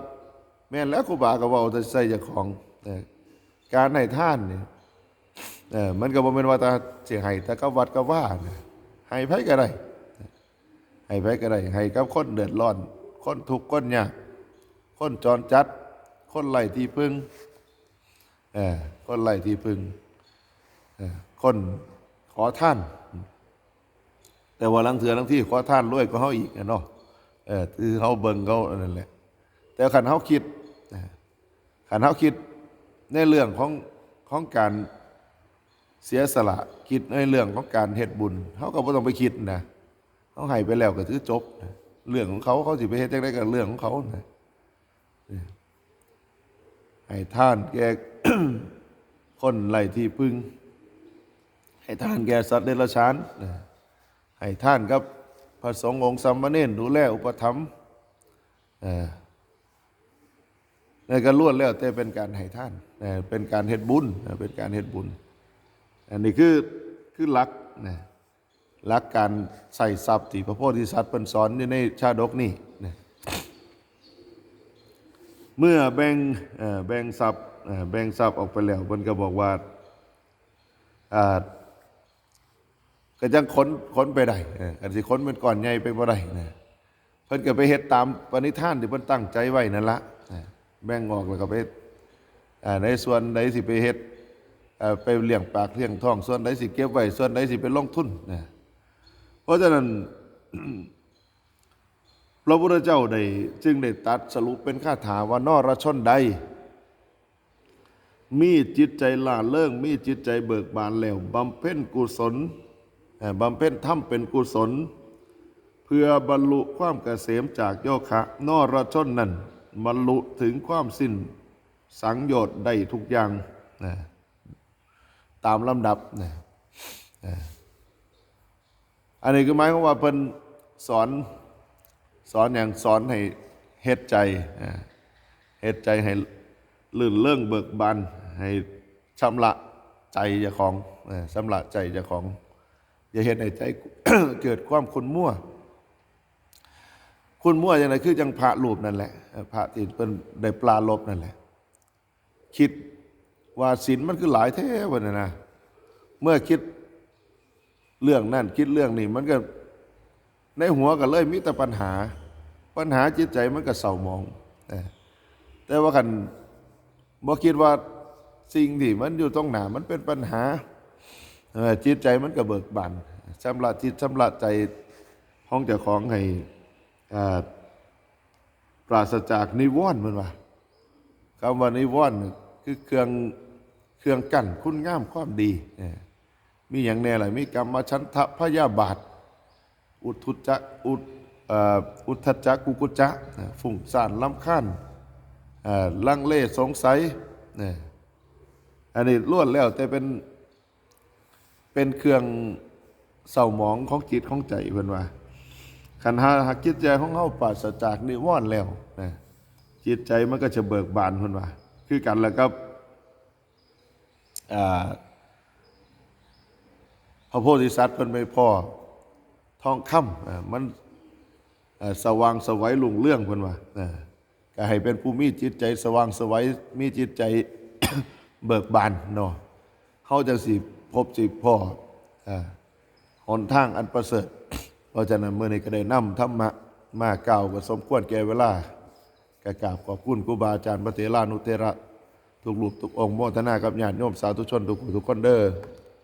แม่นแล้ว ครูบาก็เว้าแต่ใส่เจ้าของ เออ การให้ทานนี่ เออ มันก็บ่แม่นว่าแต่สิให้แต่กับวัดกับวานะ ให้ไผก็ได้ ให้ไผก็ได้ ให้กับคนเดือดร้อน คนทุกข์คนยาก คนจรจัด คนไร้ที่พึ่ง เออ คนไร้ที่พึ่ง เออ คนขอทาน แต่ว่าลางเทื่อลางทีขอทานรวยกว่าเฮาอีกอะเนาะ เออ คือเฮาเบิ่งเขาอันนั้นแหละ แต่คันเฮาคิด เออ คันเฮาคิดในเรื่องของ ของการเสียสละ คิดในเรื่องของการเฮ็ดบุญ เฮาก็บ่ต้องไปคิดนะ เฮาให้ไปแล้วก็ถือจบนะ เรื่องของเขา เขาสิไปเฮ็ดจั่งใดก็เรื่องของเขานะ เออ ให้ทานแก่ คนไร้ที่พึ่ง ให้ทานแก่สัตว์เดรัจฉาน เออ ให้ทานกับพระสงฆ์องค์สามเณร ดูแลอุปถัมภ์ เออ นั่นก็ล้วนแล้วแต่เป็นการให้ทาน เออ เป็นการเฮ็ดบุญ เออ เป็นการเฮ็ดบุญ อันนี้คือ คือหลักนะ หลักการใช้ทรัพย์ที่พระโพธิสัตว์เพิ่นสอนอยู่ในชาดกนี้นะ เมื่อแบ่ง เอ่อ แบ่งทรัพย์ เอ่อ แบ่งทรัพย์ออกไปแล้ว เพิ่นก็บอกว่า อ่า ก็จั่งขน ขนไปได้ เออ คันสิขนเป็นก้อนใหญ่ไปบ่ได้นะ เพิ่นก็ไปเฮ็ดตามปณิธานที่เพิ่นตั้งใจไว้นั่นละ เออ แบ่งออกแล้วก็ไป อ่าในส่วนใดสิไปเฮ็ดเอ่อไปเลี้ยงปากเลี้ยงท้อง ส่วนใดสิเก็บไว้ ส่วนใดสิไปลงทุนนะ เพราะฉะนั้น พระพุทธเจ้าได้จึงได้ตรัสสรุปเป็นคาถาว่านรชนใด มีจิตใจร่าเริง มีจิตใจเบิกบานแล้วบำเพ็ญกุศลเอ่อบำเพ็ญธรรมเป็นกุศล เพื่อบรรลุความเกษมจากโยคะ นรชนนั้นบรรลุถึงความสิ้นสังโยชน์ได้ทุกอย่างนะตามลำดับนะนะอันนี้คือหมายความว่าเพิ่นสอน สอนอย่างสอนให้เฮ็ดใจอ่าเฮ็ดใจให้ลื่นเริงเบิกบาน ให้ชำระใจเจ้าของเอ่อชำระใจเจ้าของ อย่าเฮ็ดให้ใจ เกิดความขุ่นมัว ขุ่นมัวอย่างไรคือจังพระรูปนั่นแหละเอ่อพระที่เพิ่นได้ปรารภนั่นแหละ คิดว่าศีลมันคือหลายแท้วะเนี่ยนะ เมื่อคิดเรื่องนั่นคิดเรื่องนี้มันก็ในหัวก็เลยมีแต่ปัญหา ปัญหาจิตใจมันก็เศร้าหมองเออแต่ว่าคันบ่คิดว่าสิ่งที่มันอยู่ตรงหน้ามันเป็นปัญหาเออจิตใจมันก็เบิกบานชำระจิตชำระใจของเจ้าของให้อ่าปราศจากนิวรณ์มันว่าคำว่านิวรณ์คือเครื่องเครื่องกั้นคุณงามความดีเออ มีอย่างแน่ล่ะมีกามฉันทะพยาบาท อุทธัจจะอุทเอ่ออุทธัจจะกุกุจจะนะฟุ้งซ่านรำคาญเอ่อลังเลสงสัยนะอันนี้ล้วนแล้วแต่เป็นเป็นเครื่องเศร้าหมองของจิตของใจเพิ่นว่าคันหาหากจิตใจของเฮาปราศจากนิวรณ์แล้วนะจิตใจมันก็จะเบิกบานเพิ่นว่าคือกันแล้วกับ อ่าพระโพธิสัตว์เพิ่นไปพ้อทองคำอ่ามันอ่าสว่างไสวรุ่งเรืองเพิ่นว่าอ่าก็ให้เป็นผู้มีจิตใจสว่างไสวมีจิตใจ เบิกบานเนาะเฮาจังสิพบสิพ้ออ่าหนทางอันประเสริฐ เพราะฉะนั้นมื้อนี้ก็ได้นำธรรมะมากล่าวก็สมควรแก่เวลา ก็กราบขอบคุณครูบาอาจารย์พระเถรานุเถระทุกรูปทุกองค์โมทนากับญาติโยมสาธุชนทุกผู้ทุกคนเด้อ